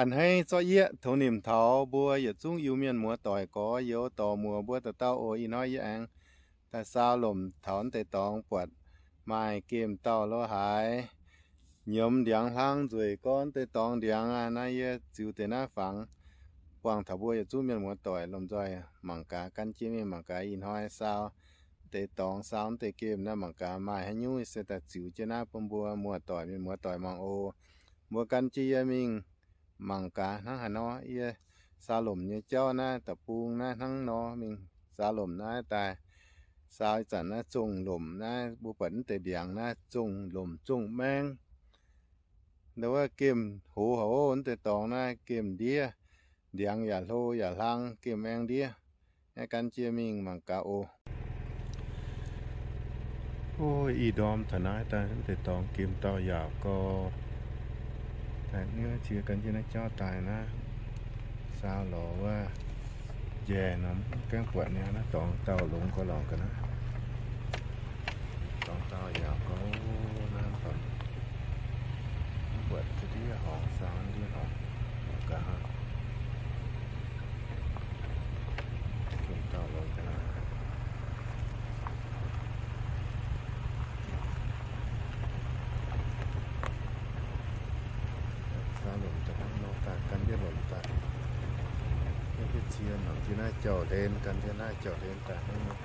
A'hneiv zorqv yieqv tongx nimc taux mbuo yietc zungv Iu-Mienh muoz-doic gorx-youz dorc-muoc mbuo dauh dauh oc. Ih hnoi yie aengx daaih saau lomc taux naaiv deix dorngx buatc maaih gemh dauh lo haaix nyiemz ndiangx hlang nzueic gorn deix dorngx ndiangx aqv. Naaiv yie ziux deix naaiv fangx buangh taux mbuo yietc zungv mienh muoz-doic lomh nzoih mangc gaax, gan jienv mingh mangc gaax ih hnoi saau deix dorngx, saau deix gemh naaiv mangc gaax maaih haaix nyungc, se daaih ziux jienv naaiv bun mbuo muoz-doic mienh muoz-doic mangc oc. Mbuo gan jienv yie mingh mangc gaax hnangv haaix nor. Yie saau lomc nyei jauv naaiv da'bung naaiv hnangv nor mingh saau lomc naaiv daaih. Saau ih zanc naaiv zongh lomc naaiv, mbuo buatc naaiv deix ndiangx naaiv zongh lomc zongh maeng. Ndau wuov gemh hoz haic oc. Naaiv deix dorngx naaiv gemh ndiev, ndiangx yaac hlo yaac hlang, gemh maeng ndiev. Naaiv gan jienv mingh mangc gaax oc. Ov, ih ndorm taux naaiv daaih naaiv deix dorngx gemh dauh yaauc gorx. Daaih cie gan jienv naaiv jauv daaih naaiv, saau lorz wuov njaih nor mv gaengh buatc niaa, naaiv dorngx dauh longx gorx lorngx ga'naaiv. Dorngx dauh yaauc gorx naaiv, mv buatc ndiev horngz, saau ndiev horngz ga'naaiv. Gemh dauh longx ga'naaiv. Saau lomc daaih hnangv nor daaih, gan jienv lomc daaih. Yie cie mangc jienv naaiv jauv-hlen, gan jienv naaiv jauv-hlen daaih hnangv nor.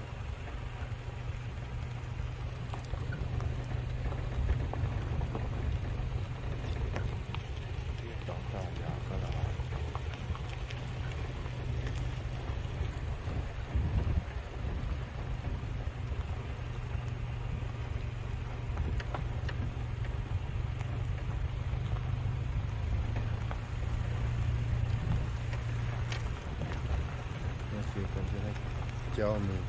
Jauv mingh,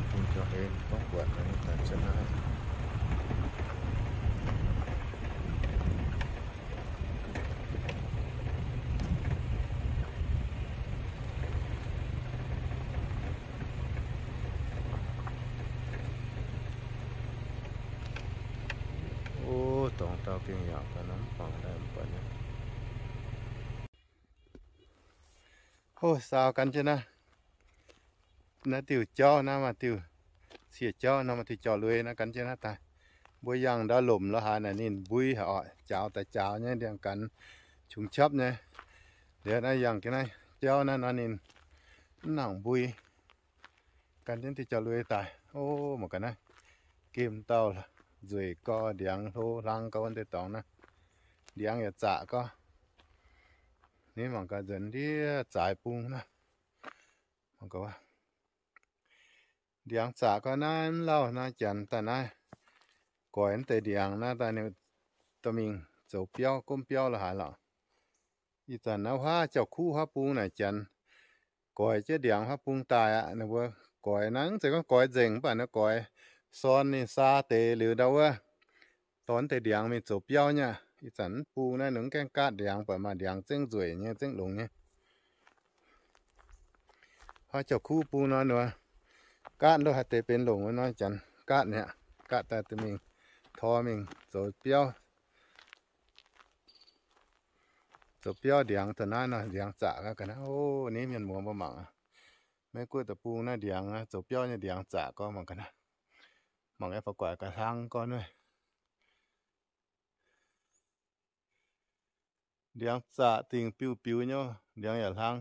bung jauv-hlen gorngv buatc naaiv daaih za'naaiv. Ov, dorngx dauh gengh yaauc ga'naaiv, mv bangc daaih mv buatc nyei. Ov, saau gan jienv naaiv, naaiv diuh jauv naaiv maaih diuh, cie jauv naaiv maaih diuh jauv-lui naaiv gan jienv naaiv daaih. Mbuo yangh ndau lomc lo haaix naaic ninh mbui haic oc, jaaux daaih jaaux nyei, ndiangx-gaanx qungx qapv nyei. Liuz naaiv yangh jienv naaiv jauv naaiv nor ninh mv nangc mbui. Gan jienv diuh jauv-lui daaih. Ov, mangc gaax naaiv, gemh dauh nzueic gorx, ndiangx hlo hlang gorx wuov deix dorngx naaiv. Ndiangx yaac zaqc gorx. Ninh mangc gaax nzuonx ndiev zaaix bung naaiv. Mangc gaax, ndiangx zaqc gorx naaiv, mv lauh naaiv janx daaih naaiv goix naaiv deix ndiangx naaiv daaih, ninh dorh mingh zoux biauv, gomv biauv lo haaix lorqc. Ih zanc naaiv huaav jauv-kuv huaav bung naaic janx goix jienv ndiangx huaav bung daaih aqv. Ninh mbuo goix naaiv mv zeiz gorngv goix nzengc, mv baac ninh goix sorn ninh saa deix liuz ndau wuov, dorh naaiv deix ndiangx mingh zoux biauv nyei aqv. Ih zanc mv bung naaiv ninh mv gaengh gaatv ndiangx, buatc maaih ndiangx zengv nzueic nyei, zengv longx nyei. Huaav jauv-kuv bung nor, ninh gaatv lo haaix deix benx longc wuov nor, janx gaatv mi'aqv. Gaatv daaih dorh mingh, tor mingh zoux biauv. Zoux biauv ndiangx daaih naaiv nor, ndiangx zaqc ga'naaiv. Ov, ninh mienh muoz mbuo mangc aqv. Maiv gunv deic-bung naaiv ndiangx, zoux biauv nyei ndiangx zaqc gorx mangc ga'naaiv. Mangc aengx faaux guaaic ga'hlang gorx nuaih. Ndiangx zaqc dingc biuv-biux nyei, ndiangx yaac hlang.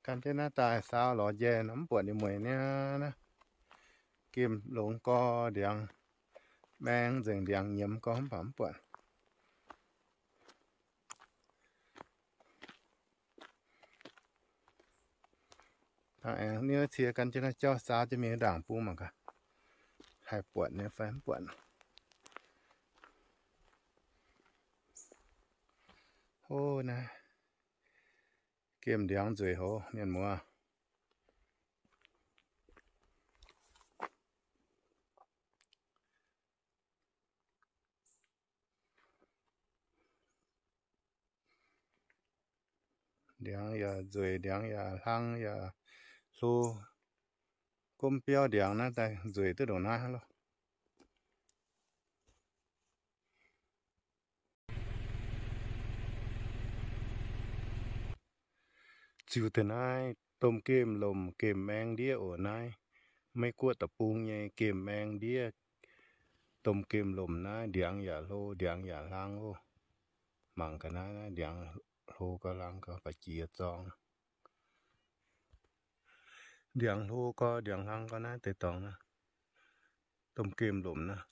Gan jienv naaiv daaih saau lorz njaih nor mv buatc ninh mueic niaa naaiv. Gemh longx gorx ndiangx, maeng nzengc ndiangx nyiemz gorx mv baac mv buatc. Dangh aengx niouv cie gan jienv naaiv jauv saau jienv mingh ndaangc bung mangc gaax, haih buatc nyei fai mv buatc. Hov naaiv, gemh ndiangx nzueic hoz mienh muoz. Ndiangx yaac nzueic, ndiangx yaac hlang yaac hlo. Gomv biauv ndiangx naaiv daaih nzueic duqv ndongc naaiv loh. Ziux deix naaiv domh gemh lomc gemh maeng ndiev oc naaiv. Meiv Guoqv deic-bung nyei gemh maeng ndiev, domh gemh lomc naaiv ndiangx yaac hlo, ndiangx yaac hlang oc. Mangc ga'naaiv naaiv ndiangx hlo gau hlang gau ba'jiex zorng. Ndiangx hlo gau, ndiangx hlang gau naaiv deix dorngx naaiv. Domh gemh lomc naaiv.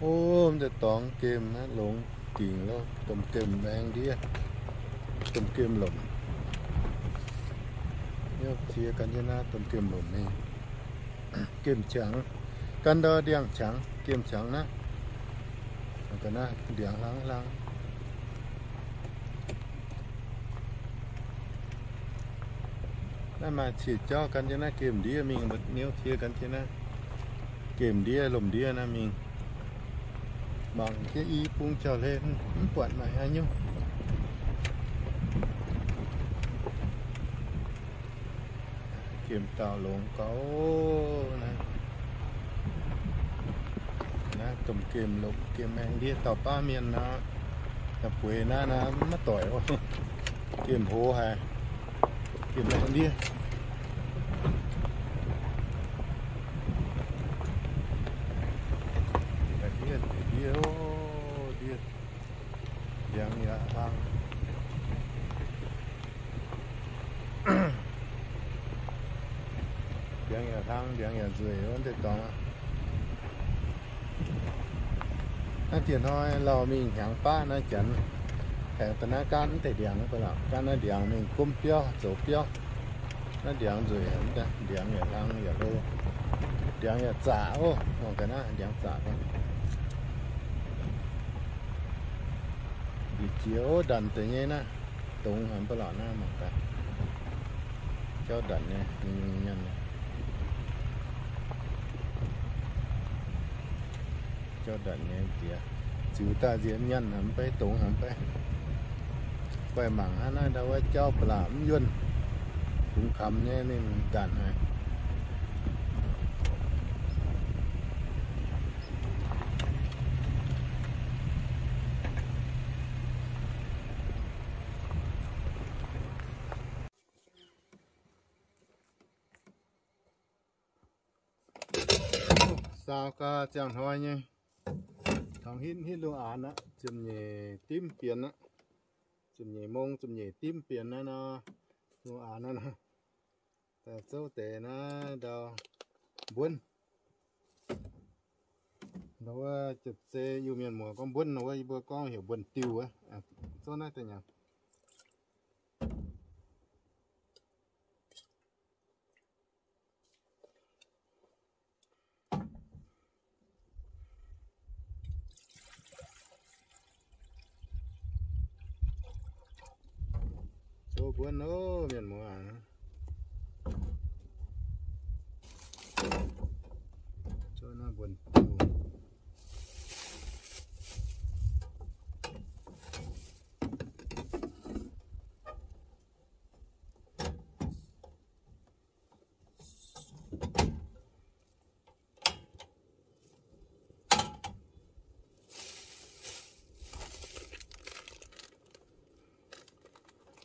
O, mv deix dorngx gemh naaiv longx dingc loh, domh gemh maeng ndiev, domh gemh lomc. Yie cie gan jienv naaiv domh gemh lomc mingh. Gemh qangx, gan ndau ndiangx qangx, gemh qangx naaiv. Ga'naaiv ndiangx hlang hlang. Naaiv maaih ciex jauv gan jienv naaiv gemh ndiev mingh, mbuo niouv cie gan jienv naaiv gemh ndiev lomc ndiev naaiv mingh. Mangc jienv i bung jauv-hlen mv buatc maaih haaix nyungc. Gemh dauh longx gau naaiv. Naaiv domh gemh lomc gemh maeng ndiev dauh baav mienh nor, da'bueix naaiv naaiv maiv doic oc. Gemh hoz haic. Gemh maeng ndiev. Ndiev, ndiev, ndiev, ndiangx yaac hlang. Ndiangx yaac hlang, ndiangx yaac nzueic wuov deix dorngx. Naaiv dieh hnoi lauh mingh hnyangx baqv naaiv janx, haengx daaih naaiv gaanv mv deix ndiangx, gaanv naaiv ndiangx mingh gomv biauv zoux biauv. Naaiv ndiangx nzueic, ndiangx yaac hlang yaac hlo, ndiangx yaac zaqc oc. Mangc ga'naaiv ndiangx zaqc. Njiec jiex oc, ndanc deix nyei naaiv, dongz haic mv baac lorqc naaiv mangc gaax. Jauv ndanc nyei, mienh nyei. Jauv ndanc nyei nziex, ziux daaih nziex mienh haic mv bei, dongz haic mv bei. Guaih mangc hnangv naaiv ndau wuov jauv ba'laqc mv yuonh, kungx kamx nyei ninh ndanc haic. Saau gau ziangh hnoi nyei, tongx hitv hitv lungh aanx aqv, ziepc nyeic dimv bienx aqv. Ziepc nyeic mong, ziepc nyeic dimv bienx naaiv nor, lungh aanx naaiv nor. Daaih zouv deix naaiv ndau mbuonv. Ndau wuov ziepc zei Iu-Mienh muoz gorngv mbuonv, ndau wuov yie mbuo gorngv heuc mbuonx-diuh wuov. Zouv naaiv deix nyanc. Zouv mbuonv oc, mienh muoz aac. Zouv naaiv mbuonx-diuh.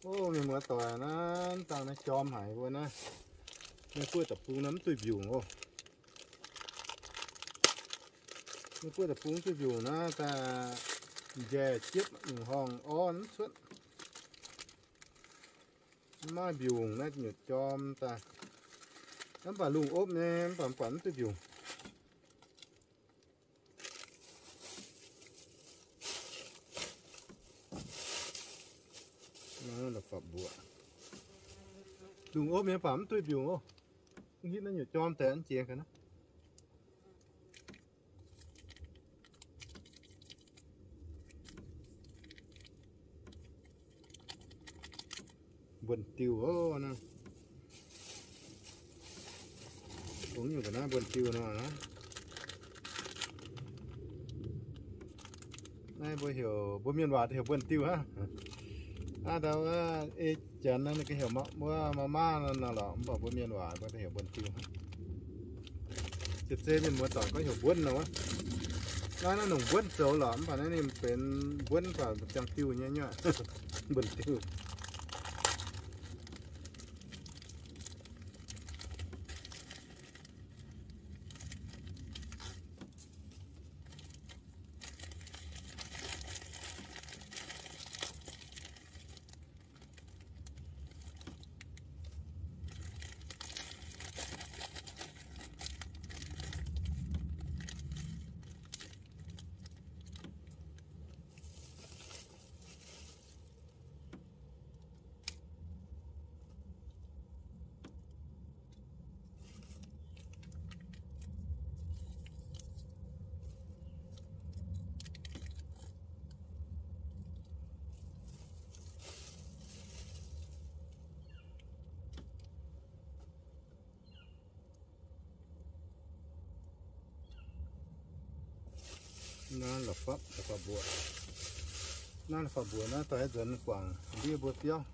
Ov, mienh muoz doic, naaiv dangh naaiv jorm haic mbuo naaiv. Mienh guoqv deic-bung naaiv mv duih mbiungc oc. Mienh guoqv deic-bung mv duih mbiungc naaiv daaih njaih jiepv nyungc horngh orv mv cuotv. Mv maaih mbiungc naaiv nyutc jorm daaih. Mv baac lungh opv nyei, mv baac mv baac mv duih mbiungc. Lungh opv nyei mv baac mv duih mbiungc oc. Mv hitv naaiv nyutc jorm daaih mv jiex ga'naaiv. Mbuonx-diuh oc naaiv. Ong nyungc ga'naaiv mbuonx-diuh nor naaiv. Naaiv mbuo heuc, mbuo mienh waac heuc mbuonx-diuh hnangv. Aav, ndau wuov ei janx naaiv ninh gauh heuc wuov ma maa nor lorqc, mv baac mbuo mienh waac mbuo heuc mbuonx-diuh hnangv. Zeiz zeiz mienh muoz doic gorngv heuc mbuonv nor wuov. Naaiv naaiv nongc mbuonv zoux lorqc, mv baac naaiv ninh benx mbuonv baac ziangh diuh nyei nyuoqc. Mbuonx-diuh. Naaiv la'fapv, la'fapv mbuoqc. Naaiv la'fapv mbuoqc naaiv daaih nzuonx guangc ndiev mbuo biauv.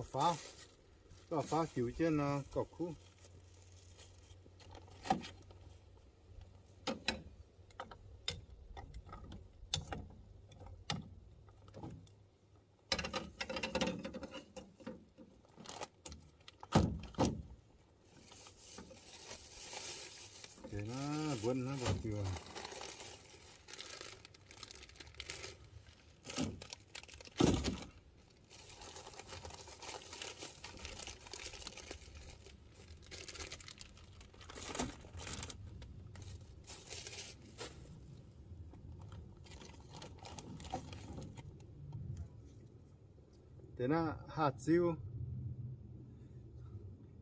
Orv-faaux, orv-faaux jiux jienv nor gauh kuv. Deix naaiv mbuonv naaiv mbuo diuh. Deix naaiv haaix ziu,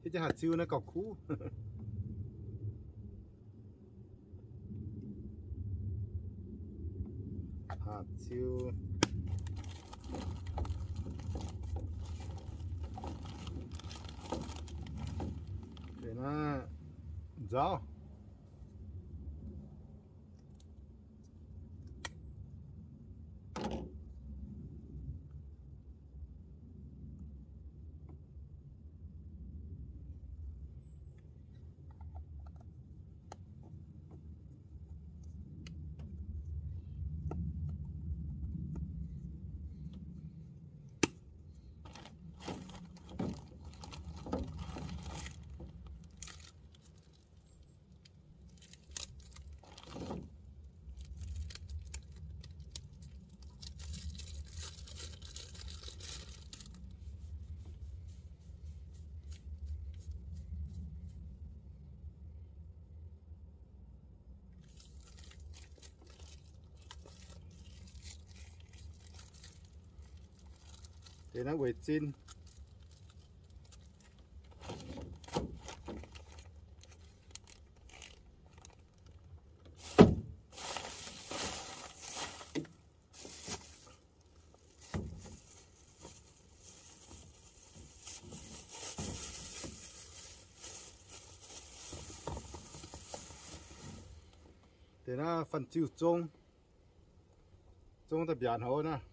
hiuv jienv haaix ziu naaiv gauh kuv. Haaix ziu. Deix naaiv nzauv. Deix naaiv weic zinh. Deix naaiv fanh ziuh zong, zong daaih mbiaauc hnyouv naaiv.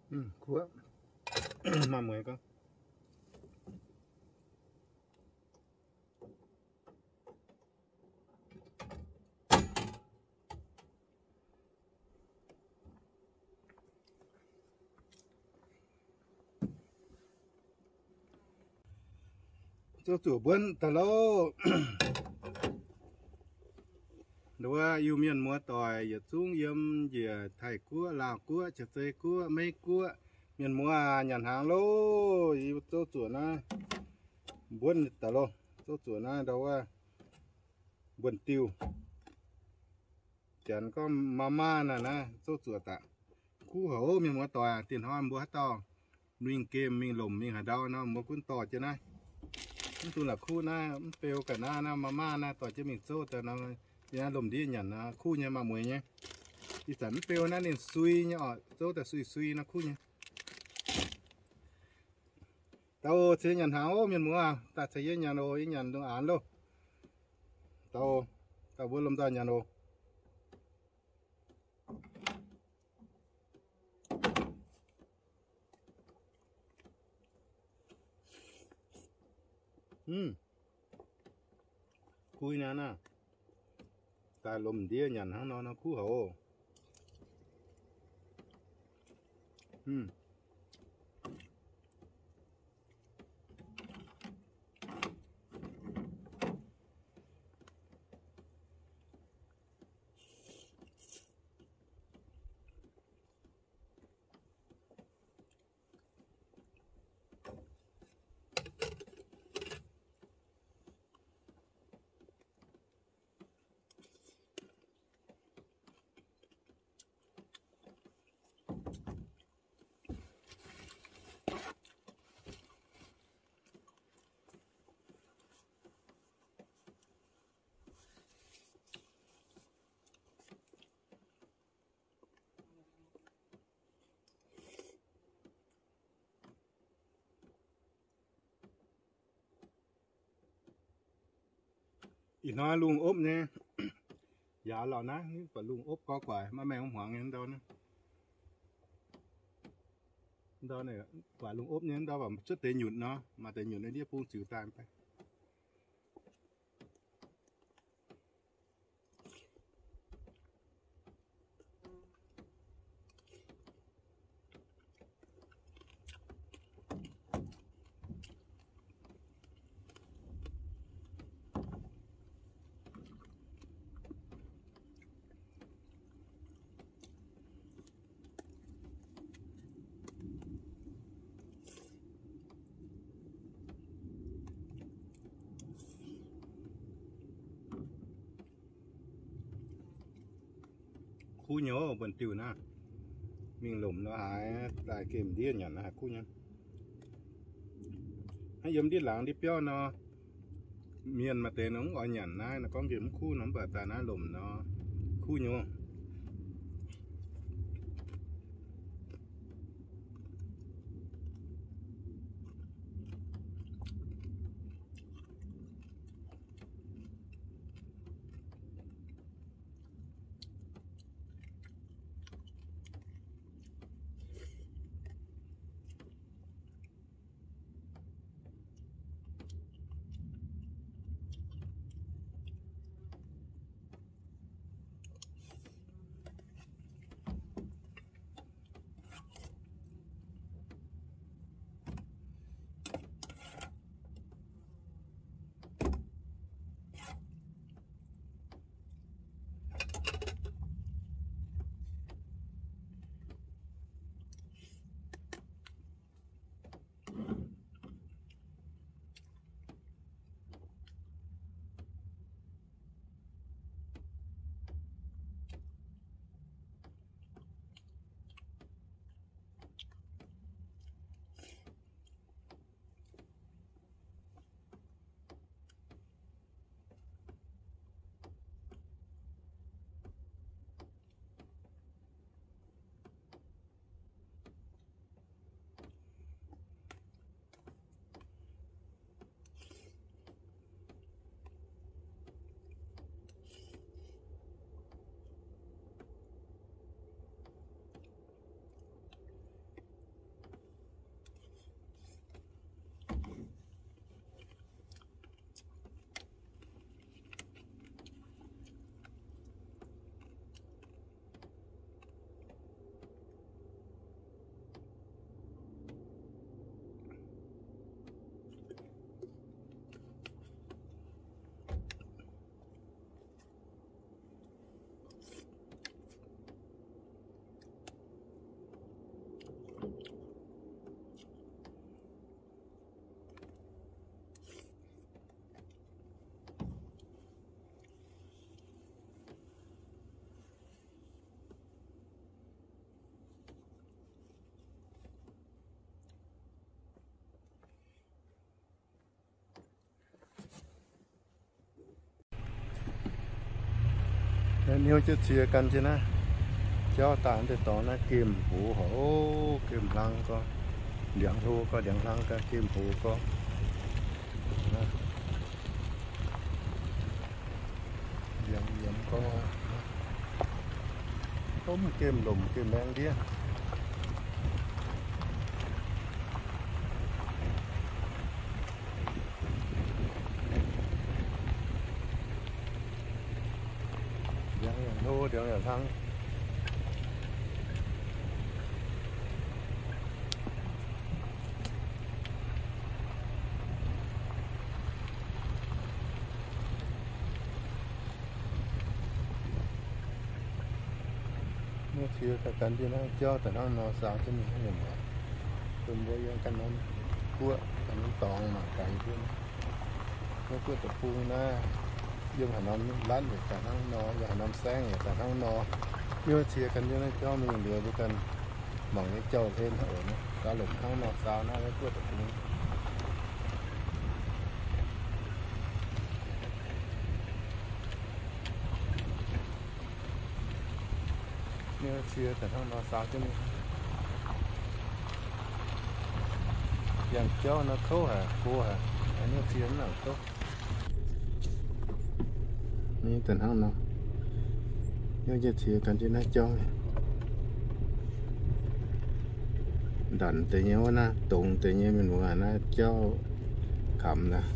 Kuv, maaih mueiz gorngv. Zouv zuoqc mbuonv daaih loh. Nduov Iu-Mienh muoz-doic yietc zungv yiem njiec Taiv Guoqv, Laauh Guoqv, Jaav-Zei Guoqv, Meiv Guoqv, mienh muoz aac, nyanc hnaangx loh. Yie zouv zuoqc naaiv mbuonv daaih loh. Zouv zuoqc naaiv ndau wuov mbuonx-diuh. Janx gorngv ma ma naaiv, naaiv zouv zuoqc daaih. Kuv haic, mienh muoz-doic. Dinh hnoi mbuo haaix dauh mingh gemh, mingh lomc, mingh haaix ndau nor, mbuo gunv dorh jienv naaiv. Mv dungx la'kuqv naaiv, mv beu ga'naaiv naaiv, ma ma naaiv dorh jienv mingh zouv daaih nor, yie naaiv lomc ndiev nyanc nor kuv nyei, maaih mueiz nyei. Ih zanc mv beu naaiv ninh sui nyei oc, zouv daaih sui sui nor kuv nyei. Daaih oc, ceix nyanc hnaangx oc mienh muoz, daaih caux yie nyanc oc, yie nyanc ndongc aanx loh. Daaih oc, daaih mbuo lomh nzoih nyanc oc. Kuv naaiv naaiv, daaih lomc ndiev nyanc hnangv nor, nor kuv haic oc. Ih hnoi lungh opv nyei, yaac lorz naaiv buatc lungh opv gorx guaic, maiv maengx hmuangx nyei ndau naaiv. Ndau buatc lungh opv nyei ndau, cuotv deix nyutc nor, maaih deix nyutc ndiev bung ziux daaih. Kuv nyei, mbuonx-diuh naaiv, mingh lomc nor haiz daaih gemh ndiev nyanc naaiv haiz kuv nyei. Hnangv yiem ndiev laangz ndiev biauv nor, mienh maaih deix nor mv oix nyanc naaiv nor, gorngv nqemh mv kuv nor, mv baac daaih naaiv lomc nor kuv nyei. Niouv jienv cie gan jienv naaiv, jauv daaih deix dorngx naaiv gemh hoz haic, gemh hlang gorx, ndiangx hlo gorx, ndiangx hlang gorx, gemh hoz gorx. Ndiangx yiemx gorx, domh gemh lomc gemh maeng ndiev. Ndiangx yaac hlo, ndiangx yaac hlang. Niouv cie gan jienv naaiv jauv daaih hnangv nor, saau jienv mingh hnangv nor. Bun mbuo yiem ganh norm guoqv, ganh norm dorngx mangc gaax yie mbuo. Maiv guoqv deic-bung naaiv, yiem haaix norm lanv yaac daaih hnangv nor, yiem haaix norm saengv yaac daaih hnangv nor. Niouv cie gan jienv naaiv jauv mingh liuz mbuo ganh mangc nyei jauv-hlen oc. Saau lomc hnangv nor saau naaiv, maiv guoqv deic-bung. Niouv cie daaih hnangv nor saau jienv mingh. Yangh jauv nor kouv haic, go haic. Niouv cie mv nangc kouv. Ni daaih hnangv nor. Niouv jienv cie gan jienv naaiv jauv. Ndanc deix nyei wuov naaiv, dongz deix nyei mienh muoz naaiv jauv kamx naaiv.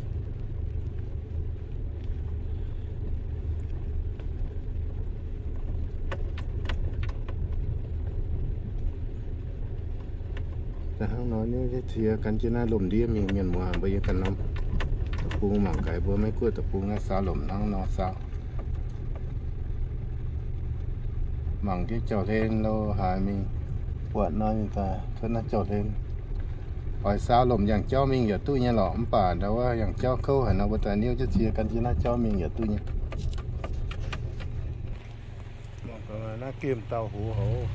Daaih hnangv nor niouv jienv cie gan jienv naaiv lomc ndiev mingh, mienh muoz mbuo yiem ganh norm deic-bung mangc gaax mbuo Meiv Guoqv deic-bung naaiv saau lomc hnangv nor saau. Mangc jienv jauv-hlen lo haaix mingh, buatc nor ninh daaih cuotv naaiv jauv-hlen. Oix saau lomc yangh jauv mingh yaac duqv nyei lorqc, mv baac ndau wuov yangh jauv kouv haic nor, mbuo daaih niouv jienv cie gan jienv naaiv jauv mingh yaac duqv nyei. Naaiv gemh dauh hoz haic,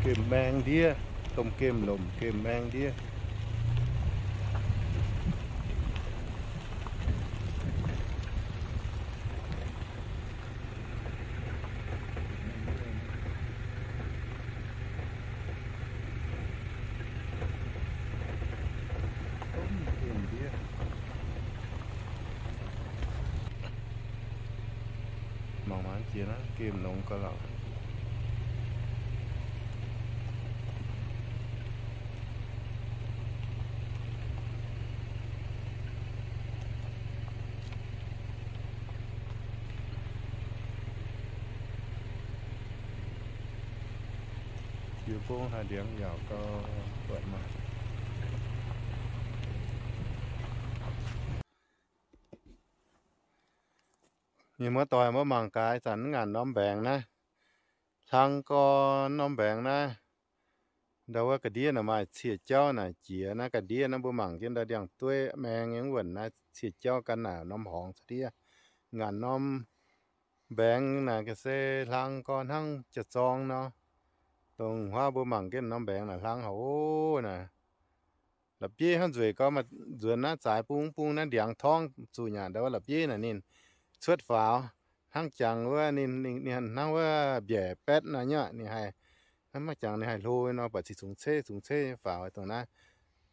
gemh maeng ndiev, domh gemh lomc gemh maeng ndiev. Mangc maaiz jiex naaiv gemh longx gauh lauc. Yie bung haaix ndiangx yaac gauh buatc maah. Mienh muoz-doic, mbuo mangc gaax zanc ngaanc norm mbaengx naaiv, hlang gorn norm mbaengx naaiv. Ndau wuov ga'ndiev naaic maaih cie jauv naaic jiex naaiv ga'ndiev naaiv, mbuo mangc jienv ndau ndiangx-dueiv maeng nyei wuonh naaiv cie jauv gan naaic norm horngz cuotv ndiev. Ngaanc norm mbaengx naaic ga'se hlang gorn hnangv jaa-zorng nor. Dongh huaav mbuo mangc jienv norm mbaengx naaic hlang haic oc naaic. La'bieiv hnangv nzueic gau, maaih nzuonx naaiv zaaix bung bung naaiv ndiangx torngv zuqc nyanc ndau wuov la'bieiv naaic ninh cuotv faaux hnangv jangx wuov ninh, ninh hnangv wuov mbiaec baetv nor nyei. Ninh haih, hnangv maiv jangx ninh haih hlo nor, buatc cingx zungx ceiv zungx ceiv nyei faaux dongh naaiv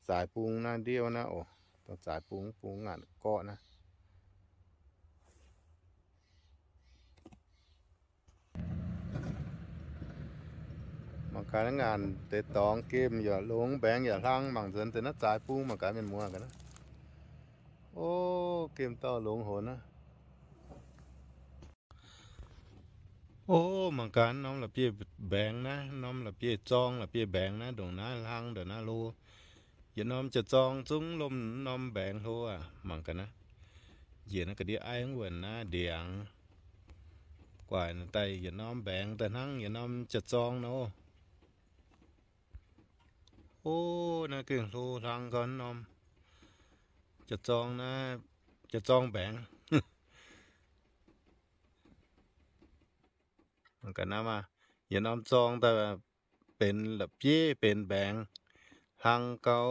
zaaix bung naaiv ndiev naaiv oc. Dongh zaaix bung bung ngaanc gorqv naaiv. Mangc gaax naaiv ngaanc deix dorngx gemh yaac longx, mbaengx yaac hlang, mangc nzuonx deix naaiv zaaix bung mangc gaax mienh muoz gaax naaiv. O, gemh dauh longx haic naaiv. O, mangc gaax norm la'bieiv mbaengx naaiv, norm la'bieiv zorng la'bieiv mbaengx naaiv, ndongc naaiv hlang ndongc naaiv hlo. Yietc norm jaa-zorng zungv lomh norm mbaengx hlo aqv. Mangc gaax naaiv. Njiec naaiv ga'ndiev aiv wuonh naaiv ndiangx. Guaaic daaih yietc norm mbaengx daaih hnangv yietc norm jaa-zorng nor. O, naaiv gengh hlo hlang gau norm jaa-zorng naaiv, jaa-zorng mbaengx. Ga'naaiv maah, yietc norm zorng daaih benx la'bieiv benx mbaengx hlang gau.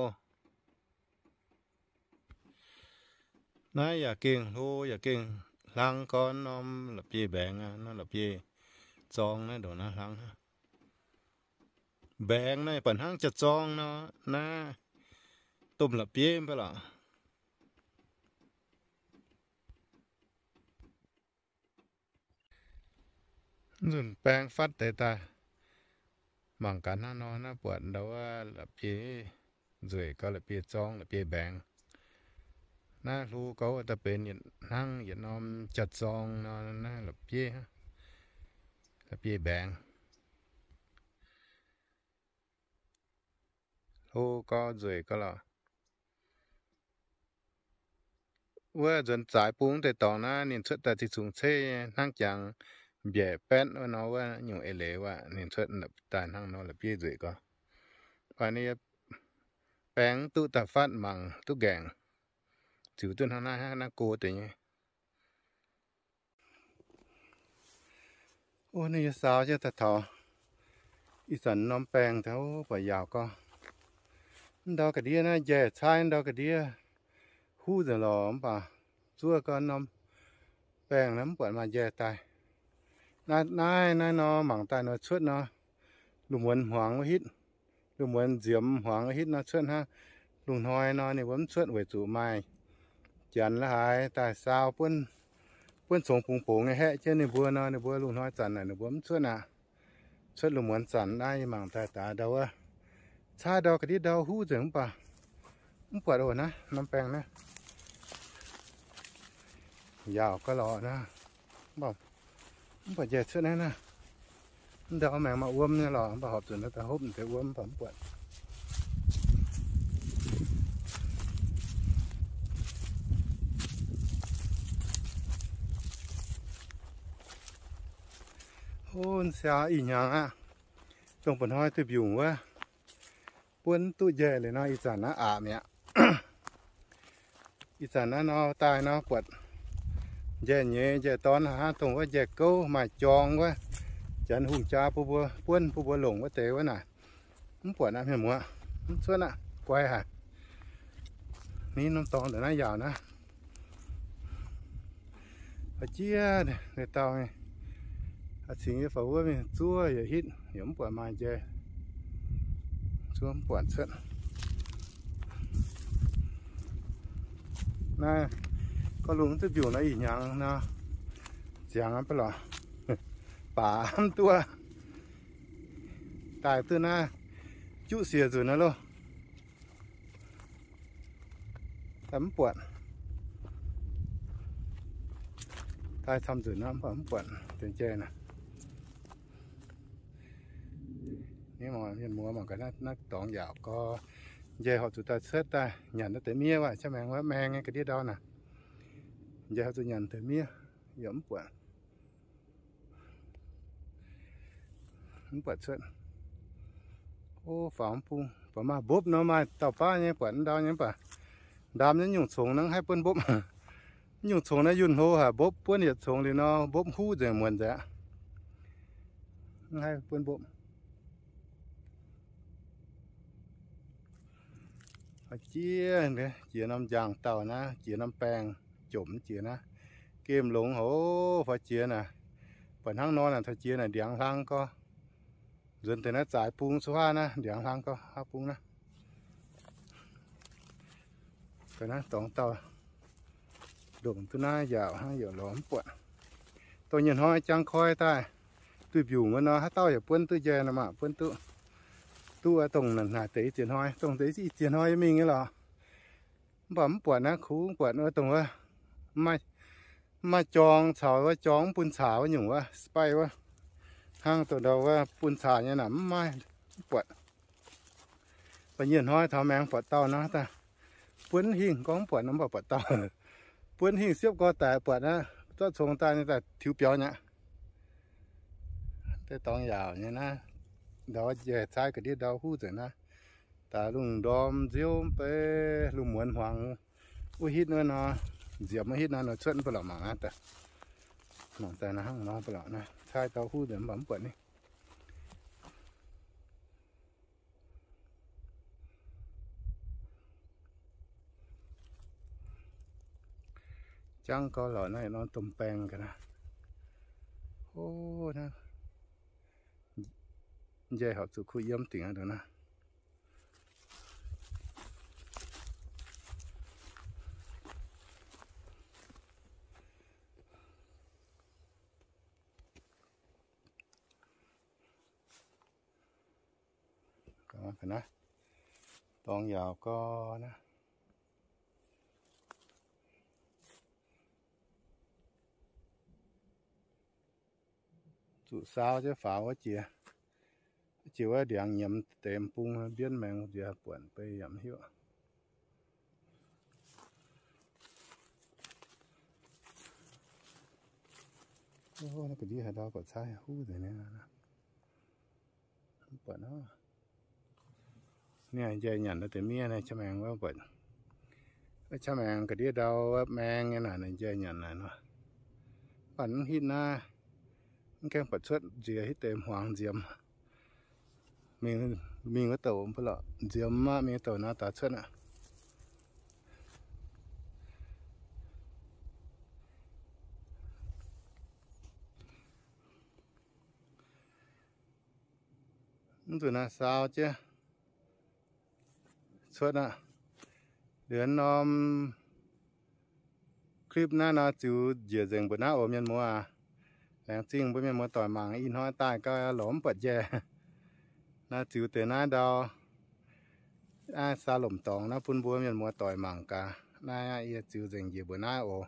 Naaiv yaac gengh hlo yaac gengh hlang gorn norm la'bieiv mbaengx aqv, norm la'bieiv zorng naaiv ndongc naaiv hlang aqv. Mbaengx naaiv baac hnangv jaax-zorng nor, naaiv domh la'bieiv mv baac lorqc. Nzunc baeng fatv deix daaih, mangc gaax hnangv nor naaiv buatc ndau wuov la'bieiv nzueic gauh la'bieiv zorng la'bieiv mbaengx. Naaiv hlo gauh wuov daaih benx yietc hnangv yietc norm jaax-zorng nor naaiv la'bieiv, la'bieiv mbaengx. Hlo gauh nzueic gauh lorqc. Wuov nzuonx zaaix bung deix dorngx naaiv ninh cuotv daaih zinh zungh ceqv hnangv jangx mbiaeqc baetv wuov nor wuov nyungc eix leiz wuov ninh cuotv daaih hnangv nor la'bieiv nzueic gauh. Mv baac ninh baeng duqv daaih fatv mangc duqv nqaengc, ziux duqv hnangv naaiv, hnangv naaiv go deix nyei. Ov, ninh yaac saaux jienv daaih taux ih zanc norm baengh daaih, ov, buatc yaauc gauh. Mv ndau ga'ndiev naaiv njaih caaiv ndau ga'ndiev huv nzengc lorqc, mv baac zuov gauh norm baengh naaiv mv buatc maaih njaih daaih. Naaiv, naaiv, naaiv nor mangc daaih nor cuotv nor, lungh muonz hmuangx wuov hitv, lungh muonz nziemx hmuangx wuov hitv nor cuotv hnangv. Lungh hnoi nor ninh mbuo mv cuotv weic zuqc maaih janx la'haaix daaih saau buonv, buonv congx bungx bongx nyei haeqv jienv ninh mbuo nor, ninh mbuo lungh hnoi zanc naaic ninh mbuo mv cuotv aqv. Cuotv lungh muonz zanc naaiv yie mangc daaih daaix ndau wuov, caaiv ndau ga'ndiev ndau huv nzengc mv baac mv buatc oc. Naaiv norm baengh naaiv yaauc gauh lorqc naaiv, mv baac njaih cuotv naaiv naaiv. Mv ndau maengx maaih wuom nyei lorqc, mv baac horpc zuqc daaih hopv deix wuom mv baac mv buatc. Ov, siaaux ih hnyangx aqv, dongh mba'hnoi duih mbiungc wuov, buonv duqv njaih liuz nor, ih zanc naaiv aqc mi'aqv. Ih zanc naaiv nor daaih nor buatc njaih nyeiz njaih dorn hnangv, dongh wuov njaih gouv maaih jorng wuov, janx hungh jaa bun mbuo buonv bun mbuo longc wuov deix wuov naaic, mv buatc aqv mienh muoz, mv cuotv aqv, guai haic. Ni norm dorngx ndongc naaiv yaauc naaiv. Haaix jiex ninh dauh mingh, cingx yie faaux wuov mingh zuov yietc hitv yaac mv buatc maaih njaih, zuov mv buatc cuotv. Naaiv gorngv lungh duqv mbiungc nor ih hnyangx nor, ziangx mv baac lorqc, baac mv duqv, daaih duqv naaiv juqv siec nzunc naaiv loh. Daaih mv buatc. Daaih camv nzunc naaiv mv baac mv buatc deix njaih naaic. Mienh muoz mangc gaax naaiv dorngx yaauc gorx, njaih horpc zuqc daaih cuotv daaih nyanc naaiv deix miev wuov, jauv maengx wuov maeng nyei ga'ndiev ndau naaic. Njaih horpc zuqc nyanc deix miev, yaac mv buatc. Mv buatc cuotv. Ov, faaux mv bung, buatc maaih mbopv nor maaih dauh baav nyei buatc ndau nyei mv baac ndaam nyei nyungc congx naaiv haih buonv mbopv. Nyungc congx naaiv yunh hlo haic, mbopv buonv yietc congx liuz nor mbopv huv nzengc muonc nzengc aqv. Mv haih buonv mbopv. Jiex, jiex norm njang dauh naaiv, jiex norm baengh jomc jiex naaiv. Gemh longx haic fai jiex naaic. Buatc hnangv nor naaic taux jiex naaic ndiangx hlang gorx. Nzuonx deix naaiv zaaix bung cuotv huaav naaiv ndiangx hlang gorx, huaav bung naaiv. Ga'naaiv dorngx dauh ndongc duqv naaiv yaauc hnangv yaac lorz mv buatc. Dongh nyei hnoi jangx koi daaih, duih mbiungc wuov nor haaix dauh yaac buonv duqv njaih nor maah, buonv duqv. Duqv dongh naaic deix i ziex hnoi, dongh deix i ziex hnoi yie mingh nyei lorqc. Mv baac mv buatc naaiv kuv mv buatc wuov dongh wuov, mv maaih jorng caux wuov jorng mv bun caax wuov nyungc wuov, spike wuov, hnangv dongh ndau wuov bun caax nyei naaic mv maaih, mv buatc. Baac nyienh hnoi taux maengx buatc dauh nor daaih, buonv hingh gorngv mv buatc nor mv baac buatc dauh. Buonv hingh siepv gorx daic buatc aqv, zorqv congx daaih nyei daaih tiux biaux nyei aqv. Deix dorngx yaauc nyei naaiv, ndau njaih caaiv ga'ndiev ndau huv nzengc naaiv. Daaih lungh ndorm nziouv mv bei, lungh muonz hmuangx wuov hitv wuov nor, nziemx wuov hitv nor, nor cuotv mv baac lorqc mangc naaiv daaih. Mangc daaih naaiv hnangv nor baac lorqc naaiv, caaiv ndau huv nzengc mv baac mv buatc ninh. Jangv gorx lorqc, naaiv norm domh baengh ga'naaiv. O, naaiv njaih horpc zuqc kuh yiem dingc aqv naaiv. Dorngx yaauc gorx naaiv. Zuqc saau jienv faaux wuov jiex, jiex wuov ndiangx nyiemz deix m'bung mbienv maengx nziex buonc bei yaac mv hiuv. Ga'ndiev haaix ndau buatc caaiv huv nzengc. Ninh njaih nyanc deix miev naaiv, qaqv maengx wuov buatc, qaqv maengx ga'ndiev ndau wuov maeng nyei naaic, ninh njaih nyanc naaic nor. Mv baac mv hitv naaiv, mv gaengh buatc cuotv nziex hitv deix hmuangx nziemx. Mingh wuov douc mv baac lorqc, nziemx aqv, mingh douc naaiv daaih cuotv aqv. Mv zuqc naaiv saau jienv cuotv aqv. Liuz norm clip naaiv nor ziux njiec nzengc mbuoqc naaiv oc mienh muoz aac. Laengz zingh mbuo mienh muoz doic mangc, ih hnoi daaih gauh lorz mv buatc njaih. Naaiv ziux deix naaiv ndau, naaiv saa lomc dorngx naaiv bun mbuo mienh muoz doic mangc gaax. Naaiv yie ziux nzengc njiec mbuoqc naaiv oc.